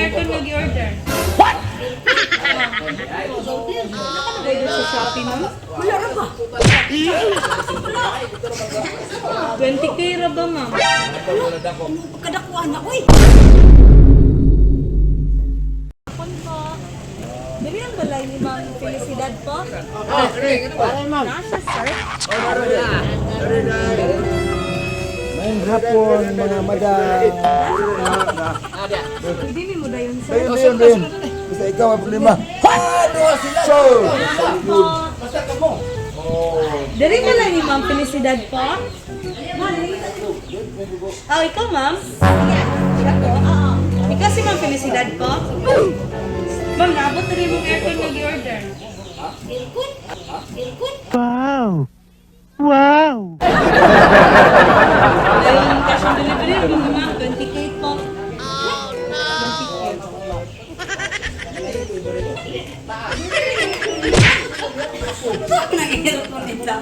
aircon nga gi-order. What? Wala ka nag-order sa Shopee, ma'am? Wala ra ba? 20K ra ba, ma'am? Pagkadakuan na, uy. Hapon po. Dili ang balay ni Ma'am Felicidad po? Nasa, sir? Mayong hapon, mga madam. Pwede mi mo dayon, sir. Dayon, dayon, dayon. Basta ikaw ang problema. So, Po. Dili balay ni Ma'am Felicidad po? Oh, ikaw, ma'am? Siya po? Ikaw si Ma'am Felicidad po? Ma'am, naabot na rin mong aircon nga gi-order. Aircon? Aircon? Wow! Wow! Ayun, cash on delivery, rin ma'am, 20K po. 20K. Na aircon nila.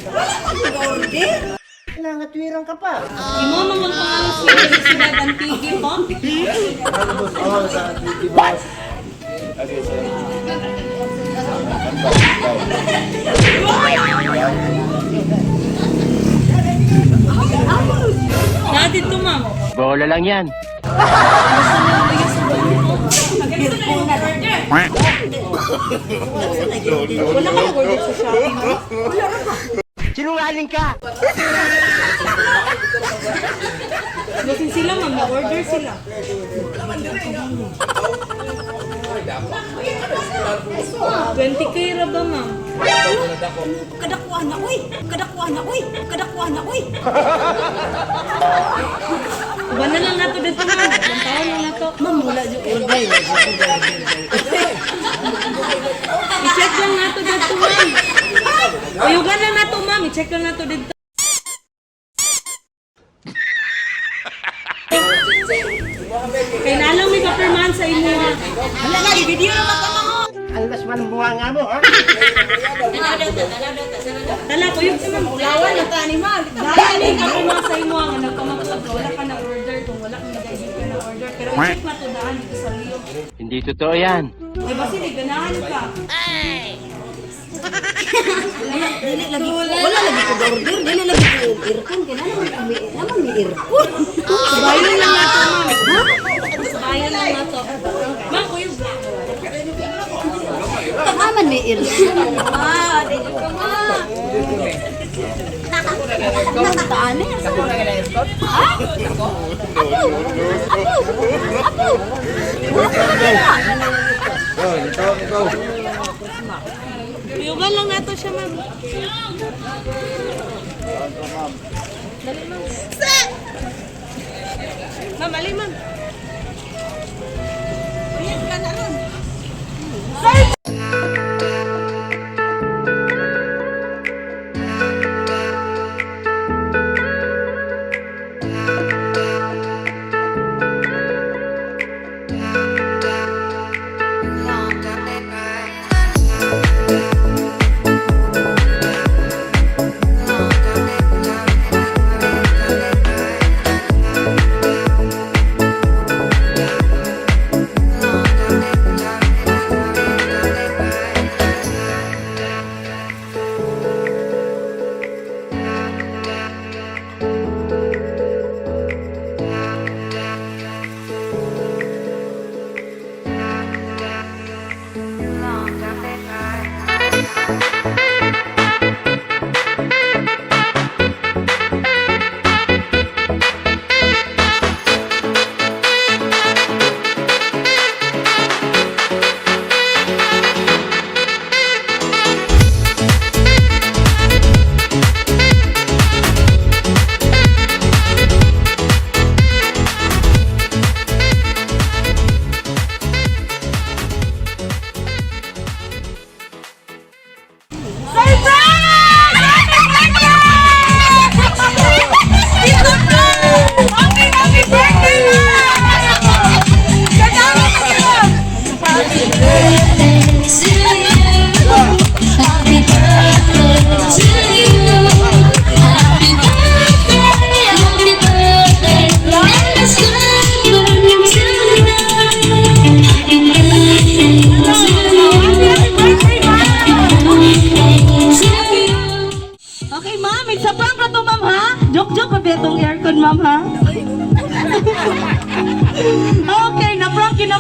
Wala ka nag-order. Nangatwiran ka pa. Imo mga pangalan si Felicidad Antique po. Ano, boss? Oh, sa TV, boss. Okay, sir. Na dito, ma'am. Bola lang yan. Aircon na lang. Wala ka nag-order sa Shopee, ma'am? Wala ra ba? Sinungaling ka! Basin sila, ma'am. Nag-order sila. 20K ra ba, ma'am? Pagkadakuan na, uy. Pagkadakuan na, uy. Pagkadakuan na, uy. Uban na lang nato dito, ma'am. Ilang taon lang nato. Ma'am, wala jud order. I-check lang nato dito, ma'am. Uyugan lang nato, ma'am. I-check lang nato dito. Kay nalang may kapirmahan sa imo, ha. Wala na, video na magkama mo. Alas man ang buha nga mo, ha? Tala, kuyog sa ma'am. Lawan na ta ni ma'am. Dahil may kapirmahan sa imo nga nagpamangkot ka, wala ka na order kung wala kang nag ka na order. Pero i-check na to daan dito sa Rio. Hindi totoo yan. Ay, basin, eh, ganahan ka. Dili lagi ko. Wala lagi ko order. Dili lagi ko aircon. Kaya naman kami, naman may aircon. Sabayon lang nato, ma'am. Sabayon lang nato. Ma'am, kuyog. Tama man may aircon. Ah, dili ka ma. Taan eh. Ha? Apo! Apo! Apo! Oh, ikaw, ikaw. Kuyugan lang nato siya, ma'am. Dali, ma'am. Ma'am, ali, ma'am. Ayan ka na ron.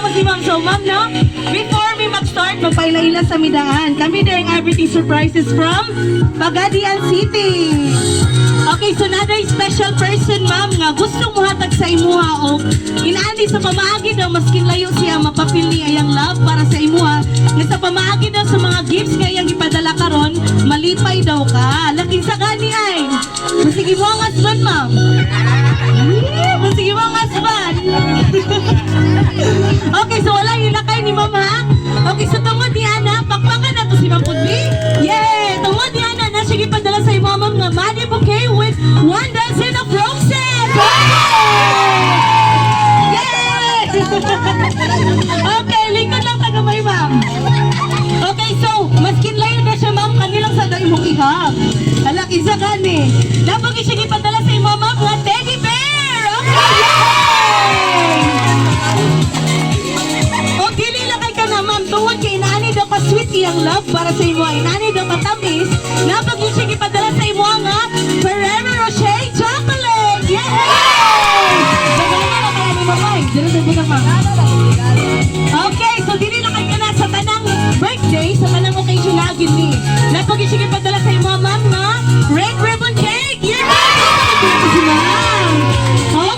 po si ma'am. So, ma'am, no? Before we mag-start, magpaila-ila sa midaan. Kami din everything surprises from Pagadian City. Okay, so another special person, ma'am, nga gustong muhatag sa imuha o inaani sa pamaagi daw maskin layo siya mapapil ni ayang love para sa imuha. Nga sa pamaagi daw sa mga gifts nga iyang ipadala karon, malipay daw ka. Laking sa gani ay. Masige mo ang husband, ma'am. Eh, masige mo ang husband. Okay, so wala hilakay ni ma'am ha? Okay, so tungod ni Ana, pakpakan na to si Ma'am Pudbi. Yeah! Tungod ni Ana, na siya gipadala sa imo ma'am nga money bouquet with one dozen of roses! Yay! Okay, lingkod lang tagamay ma'am. Okay, so, maskin layo na siya ma'am, kanilang sa daw imong ihag. Alak, isa gani. Dapat siya gipadala sa imo ma'am nga teddy bear! Okay, yay! O dili lang kay ka na ma'am tungod kay inaani daw ka sweet iyang love para sa imo, inaani daw ka tamis, napag yun siya gipadala sa imo nga Ferrero Rocher chocolate. Yay! Daghan na kaya ni mamay. Dili sa butang ma'am. Okay, so dili lang kay ka na sa tanang birthday, sa tanang occasion na gyud ni. Napag yun siya gipadala sa imo ma'am nga red ribbon cake. Yay! Si ma'am.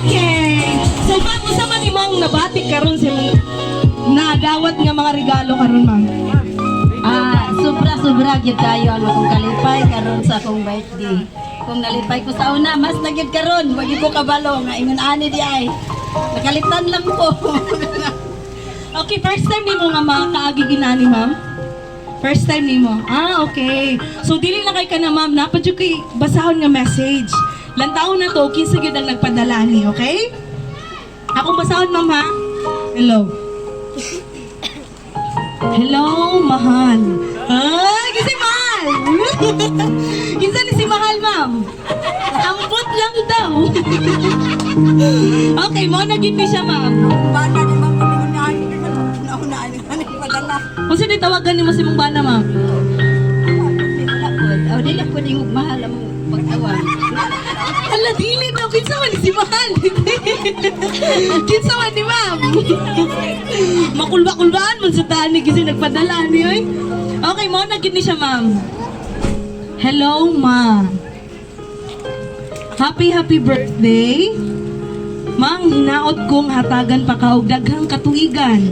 Okay. So ma'am, unsa man imong nabati karon sa imong nadawat nga mga regalo karon ma'am? Ah, sobra-sobra gyud kayo ang akong kalipay karon sa akong birthday. Kung nalipay ko sa una, mas na gyud karon, wag gyud ko kabalo nga ingon ani di ay. Nakalitan lang ko. Okay, first time nimo nga makaagi ginani ma'am? First time nimo. Ah, okay. So dili na kay ka na ma'am, napa jud kay basahon nga message. Lantaw na to kinsa gyud ang nagpadala ni, okay? Akong basahon ma'am ha. Hello. Hello, mahal. Ay, kasi mahal. Kinsa ni si mahal, ma'am? Ambot lang daw. Okay, mo na gid ni siya, ma'am. Bana di man ko ni una-una ani padala. Kung sino tawagan nimo si mong bana, ma'am? Wala po. Aw dili po ni mahal ang pagtawag. Ala, dili daw. Kinsa man ni si Mahal? Kinsa man ni ma'am? Makulba-kulbaan man sa taan ni kasi nagpadala ni oy. Okay, mo na gid ni siya, ma'am. Hello, ma. Happy, happy birthday. Mang, hinaot kong hatagan pa ka og daghang katuigan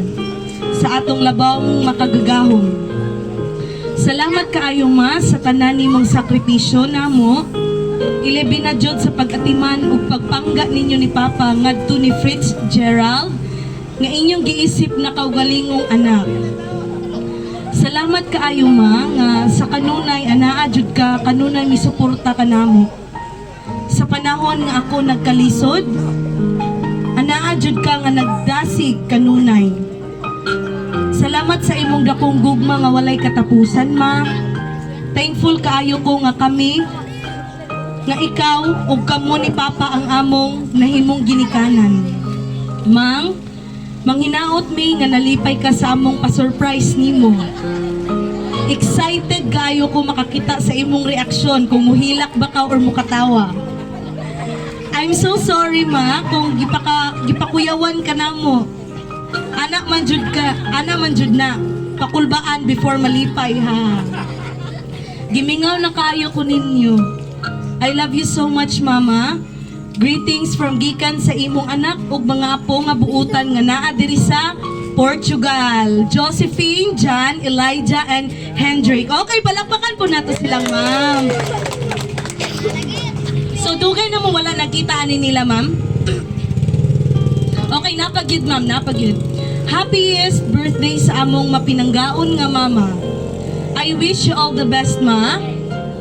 sa atong labawng makagagahom. Salamat kaayo ma sa tanan nimong sakripisyo namo. Ilabi na jud sa pag-atiman ug pagpangga ninyo ni Papa ngadto ni Fritz Gerald nga inyong giisip na kaugalingong anak. Salamat kaayo ma nga sa kanunay anaa jud ka kanunay misuporta ka namo. Sa panahon nga ako nagkalisod, anaa jud ka nga nagdasig kanunay. Salamat sa imong dakong gugma nga walay katapusan ma. Thankful kaayo ko nga kami nga ikaw ug kamo ni Papa ang among nahimong ginikanan. Mang, manghinaot mi nga nalipay ka sa among pa-surprise nimo. Excited kayo ko makakita sa imong reaksyon kung muhilak ba ka or mukatawa. I'm so sorry ma kung gipakuyawan ka namo. Anak man jud ka, ana man jud na. Pakulbaan before malipay ha. Gimingaw na kaayo ko ninyo. I love you so much, Mama. Greetings from gikan sa imong anak ug mga apo nga buutan nga naa diri sa Portugal. Josephine, John, Elijah, and Hendrik. Okay, palakpakan po nato silang, ma'am. So, dugay na mo wala nakita ani nila, ma'am? Okay, napagyud, ma'am, napagyud. Happiest birthday sa among mapinanggaon nga mama. I wish you all the best, ma.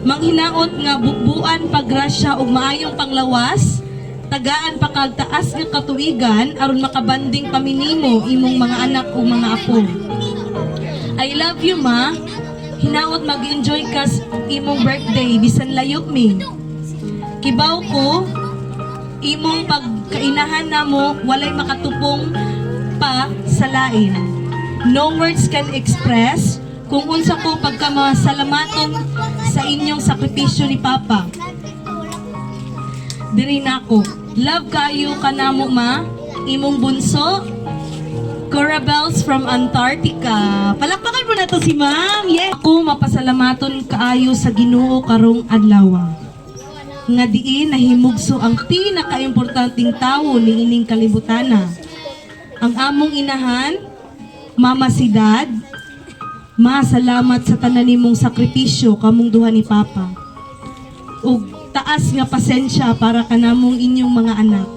Manghinaot nga bubuan pagrasya ug maayong panglawas, tagaan pa kag taas nga katuigan aron makabanding paminimo imong mga anak ug mga apo. I love you, ma. Hinaot mag-enjoy ka sa imong birthday bisan layo mi. Kibaw ko imong pagkainahan namo walay makatupong pa sa lain. No words can express kung unsa ko pagkamasalamaton sa inyong sakripisyo ni Papa. Diri nako. Love kayo kanamo ma, imong bunso, Corabels from Antarctica. Palakpakan po nato si ma'am. Yes. Ako mapasalamaton kaayo sa Ginoo karong adlaw nga diin nahimugso ang pinakaimportanteng tawo niining kalibutana. Ang among inahan, Mama si Dad, Ma, salamat sa tanan nimong sakripisyo kamong duha ni Papa. Ug taas nga pasensya para kanamong inyong mga anak.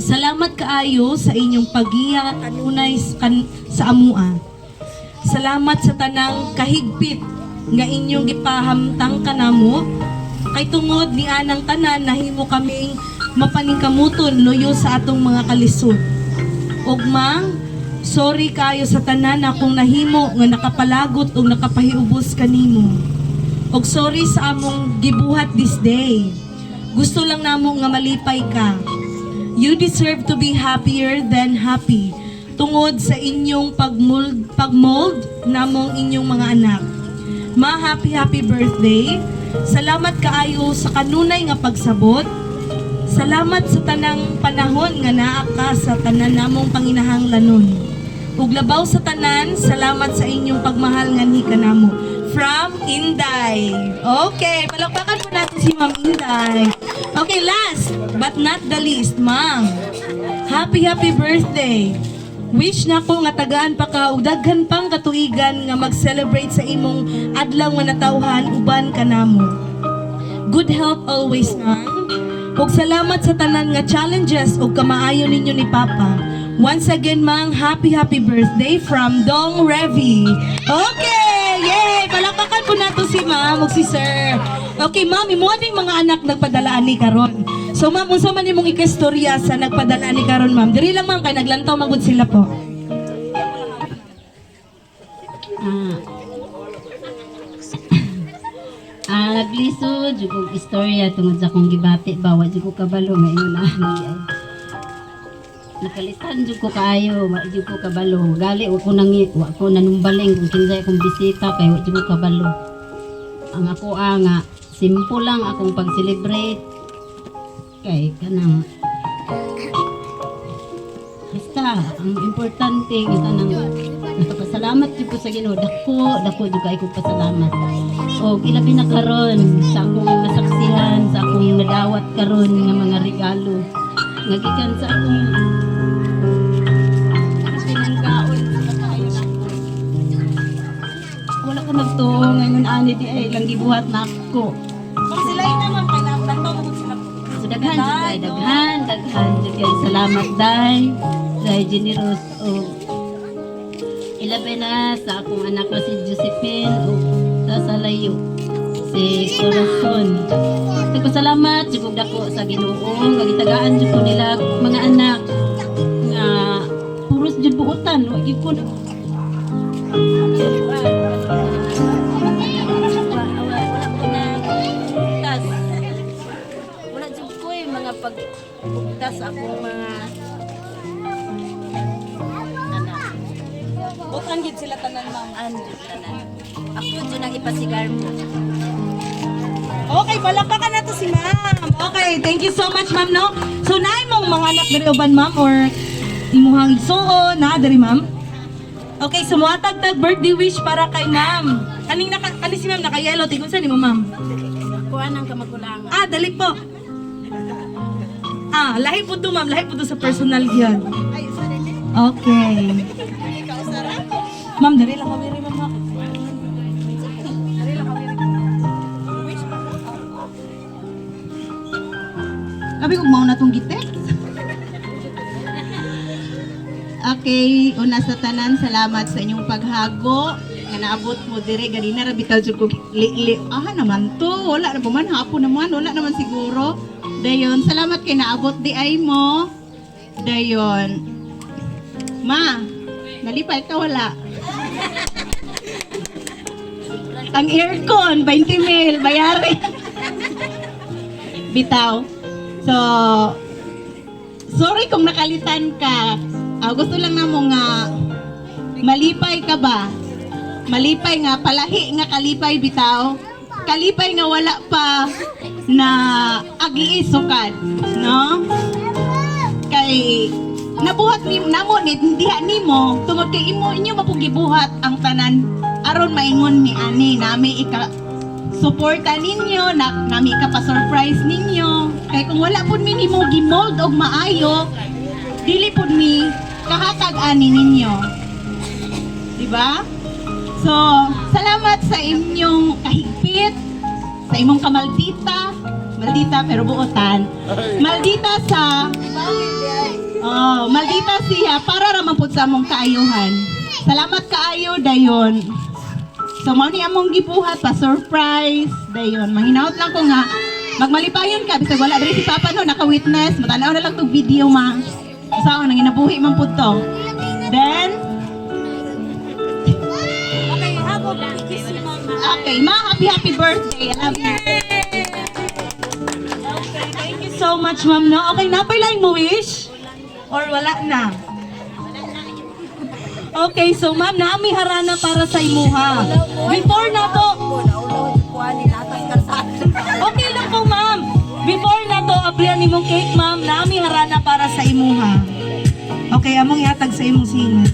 Salamat kaayo sa inyong pagiya kanunay sa amua. Salamat sa tanang kahigpit nga inyong gipahamtang kanamo kay tungod ni anang tanan nahimo kaming mapaningkamuton luyo sa atong mga kalisod. Ug mang, sorry kayo sa tanan akong nahimo nga nakapalagot ug nakapahiubos kanimo. Og sorry sa among gibuhat this day. Gusto lang namo nga malipay ka. You deserve to be happier than happy tungod sa inyong pagmold namong inyong mga anak. Ma, happy happy birthday. Salamat kaayo sa kanunay nga pagsabot. Salamat sa tanang panahon nga naa ka sa tanan namong panginahanglanon. Ug labaw sa tanan, salamat sa inyong pagmahal nganhi kanamo. From Inday. Okay, palakpakan po natin si Ma'am Inday. Okay, last but not the least, Ma'am. Happy happy birthday. Wish na ko nga tagaan pa ka og daghan pang katuigan nga mag-celebrate sa imong adlaw nga natawhan uban kanamo. Good health always, ma'am. Ug salamat sa tanan nga challenges ug kamaayo ninyo ni Papa. Once again, ma'am, happy happy birthday from Dong Revi. Okay, yay! Palakpakan po nato si ma'am ug si sir. Okay, ma'am, imo ning mga anak nagpadala ani karon. So ma'am, unsa man imong ikastorya sa nagpadala ani karon, ma'am? Diri lang, ma'am, kay naglantaw magud sila po. Ah, naglisod jud kog istorya tungod sa akong gibati ba, wa jud ko kabalo nga ingon ani ay. Nakalitan jud ko kaayo, wa jud ko kabalo. Gali wa ko nangi, wa ko nanumbaling kung kinsay akong bisita kay wa jud ko kabalo. Ang ako nga simple lang akong pag-celebrate kay kanang basta ang importante nga kanang nakapasalamat jud ko sa Ginoo, dako dako jud kay ko pasalamat og ilabi na karon sa akong masaksihan, sa akong nadawat karon nga mga regalo nga gikan sa akong pinanggaon sa kaayo nako. Wala ko nagtuo ngayon ani di ay lang gibuhat nako. Ma'am, sila na, ma'am, kay naglantaw magud sila po. So daghan jud kay, daghan daghan jud kay salamat, day day generous, og ilabi na sa akong anak na si Josephine ug sa layo si Corazon. Nagpasalamat jud kog dako sa Ginoo nga gitagaan jud ko nila mga anak nga puros jud buotan, wa gyud ko wala ko na tas wala jud ko eh, mga pagpugtas akong mga anak. Butan gid sila tanan, ma'am. An jud tanan. Ako jud ang ipasigarbo. Okay, palakpakan nato si ma'am. Okay, thank you so much, ma'am, no? So, naay mong mga anak diri uban, ma'am, or imuhang igsuon, na diri, ma'am? Okay, so muhatag tag birthday wish para kay ma'am. Kaning naka, kani si ma'am naka-yellow, tigong sa nimo, ma'am? Kuha ng kamagulangan. Ah, dali po. Ah, lahi po to, ma'am, lahi po to sa personal yun. Okay. Ma'am, dali lang kami rin, ma'am, ha? Dali lang kami rin. Abi kung mao na tong gitext. Okay, una sa tanan, salamat sa inyong paghago nga naabot mo dire ganina ra bitaw jud ko li, li ah naman to, wala na ba man, hapon naman, wala naman siguro. Dayon, salamat kay naabot di ay mo. Dayon, ma, nalipay ka wala? Ang aircon 20 mil bayari bitaw. So sorry kung nakalitan ka. Ah, gusto lang namo nga malipay ka ba? Malipay nga palahi nga kalipay bitaw. Kalipay nga wala pa na agi-isukad, no? Kay Nabuhat ni namo ni diha nimo tungod kay imo inyo mapugibuhat ang tanan aron maingon mi ani nami ika suporta ninyo na nami ka pa-surprise ninyo. Kay kung wala pud mi nimo gimold og maayo, dili pud mi kahatag ani ninyo, di ba? So salamat sa inyong kahigpit, sa imong kamaldita, maldita pero buotan, maldita sa. Oh, maldita siya para ra man pud sa among kaayuhan. Salamat kaayo dayon. So mao ni among gibuhat pa surprise dayon. Manghinaot lang ko nga magmalipayon ka bisag wala diri si Papa, no, naka-witness, matanaw na lang tog video, ma. Sa nang ginabuhi man pud to. Then okay, ma, happy happy birthday. I love you. Thank you so much, ma'am. No? Okay, napay lang mo wish? Or wala na? Okay, so ma'am, naami harana para sa imuha. Before na to, okay lang po, ma'am. Before na to, ablihan nimong cake, ma'am. Naami harana para sa imuha. Okay, among ihatag sa imong singa.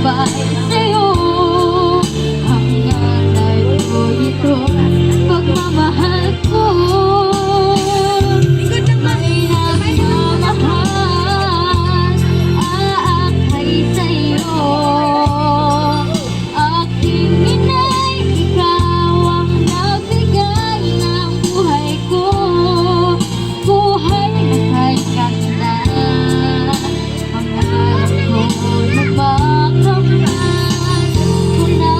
gagabay sa'yo. Ang alay ko ito, pagmamahal ko. May nagmamahal, aakay sa'yo. Aking inay, ikaw ang nagbigay ng buhay ko. Buhay na kay ganda. Pangarap ko na makamtan ko na.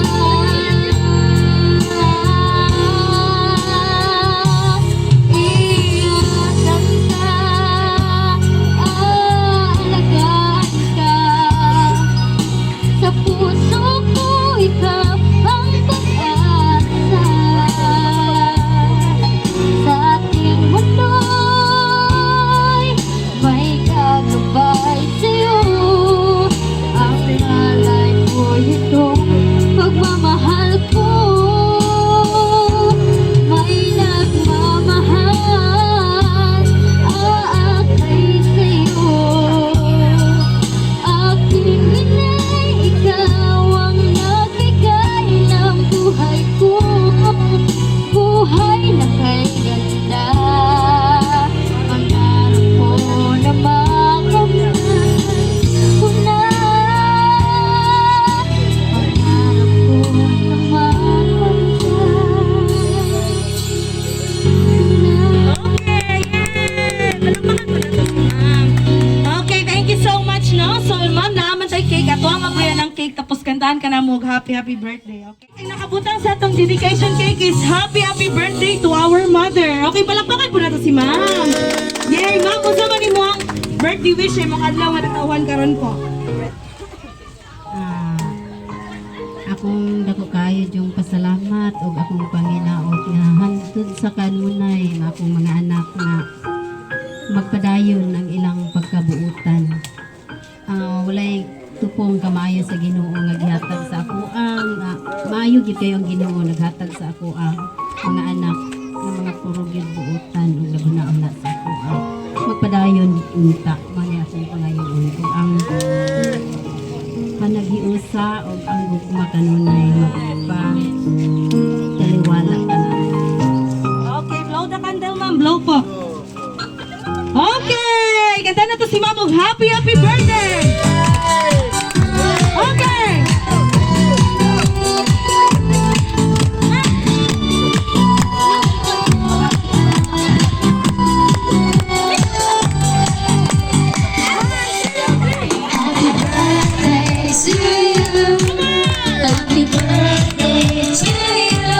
Ingatan ka, aalagaan ka. Sa puso ko, ikaw ang pag-asa. Sa ating mundo'y may gagabay sa'yo. Ang alay ko itong pagmamahal ko. May nagmamahal, aakay sa'yo. Aking inay, ikaw ang nagbigay ng buhay ko. Buhay na kay ganda. Pangarap ko na makamtan ko na. Pangarap ko na makamtan ko na. Okay, yay! Palakpakan po nato si ma'am. Okay, thank you so much, no? So, ma'am, naa man tay cake. Ato ang abrihan ng cake, tapos kantahan ka na mo og happy, happy birthday, okay? Ang nakabutang sa atong dedication cake is happy, happy birthday to our mother. Okay, palakpakan po nato si ma'am. Yay, ma'am, unsa man imo ang birthday wish imong adlaw nga natawhan karon po? Ah, akong dako kayo yung pasalamat ug akong panginaot nga hantod sa kanunay nga akong mga anak nga magpadayon ang ilang pagkabuutan. Ah, walay tupong kamayo sa Ginoo nga gihatag sa ako ang maayo gyud kayo ang Ginoo naghatag sa ako ang mga anak nga mga puro gyud buutan ug naguna-una sa ako ang magpadayon unta man akong pangayoon ug ang panaghiusa o ang gugma kanunay magpa taliwala tanan. Okay, blow the candle, ma'am. Blow po. Okay! Ganda na to si ma'am og happy, happy birthday! Okay! Happy birthday to you. Happy birthday to you.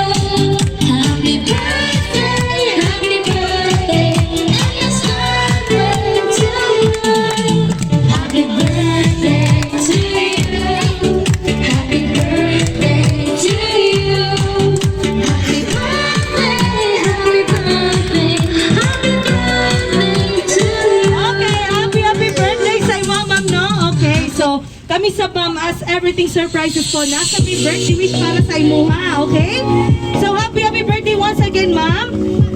Happy birthday, happy birthday, and it's birthday to you. Happy birthday to you. Happy birthday to you. Happy birthday, happy birthday, happy birthday to you. Okay, happy, happy birthday sa imo, ma'am, no? Okay, so kami sa ma'am, as everything surprises po, nasa may birthday wish para sa imuha, okay? So happy, happy birthday once again, ma'am.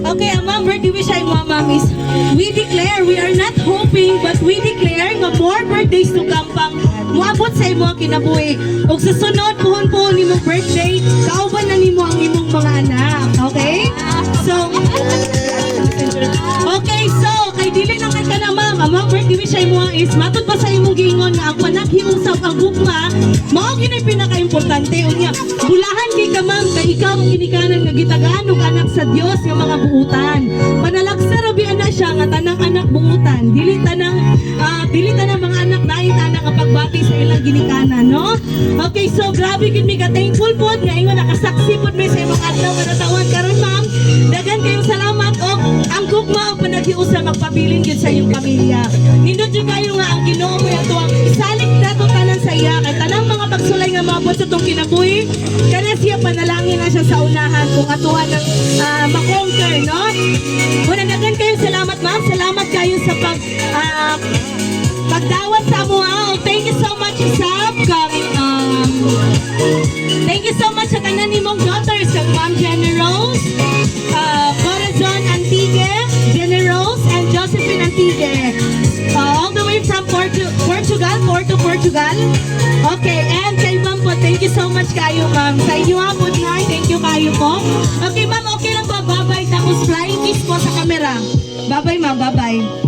Okay, ang ma'am, birthday wish sa imo, ma'am, is we declare, we are not hoping, but we declare nga more birthdays to come pang muabot sa imo ang kinabuhi. Ug sa sunod, puhon-puhon nimong birthday, kauban na nimo ang imong mga anak, okay? So, okay, so, kay dili lang kay kana, ma'am. Ang mga birthday wish ay mo is matud ba sa imong giingon nga ang panaghiusap, ang gugma, mao gyud ang pinakaimportante. Unya, bulahan kay ka, ma'am, kay ikaw ang ginikanan nga gitagaan og anak sa Dios nga mga buutan. Panalagsa ra biya na siya nga tanang anak buutan. Dili tanang mga anak dahil tanang ang pagbati sa ilang ginikanan, no? Okay, so grabe gid mi ka thankful pod nga ingon nakasaksi pod mi sa imong adlaw nga natawan karon, ma'am. Daghan kayong salamat og ang gugma ug panaghiusa magpabilin gyud sa iyong pamilya. Nindot jud kayo nga ang Ginoo mo ato ang isalig nato tanan sa iya kay tanang mga pagsulay nga maabot sa tong kinabuhi kana siya, panalangin na siya sa unahan kung atuan ng ma-conquer, no? Muna, daghan kayo salamat, ma'am. Salamat kayo sa pagdawat sa amo. Oh, thank you so much, Isab. Kang, thank you so much sa tanan nimong daughters, kang Ma'am Generose, Corazon Antique, Generose, and Josephine Antique. All the way from Portugal, Porto, Portugal. Okay, and Thank you so much kayo, ma'am. Sa inyo hapon na. Thank you kayo po. Okay, ma'am, okay lang ba? Bye-bye. Tapos flying kiss po sa camera. Bye-bye, ma'am. Bye-bye.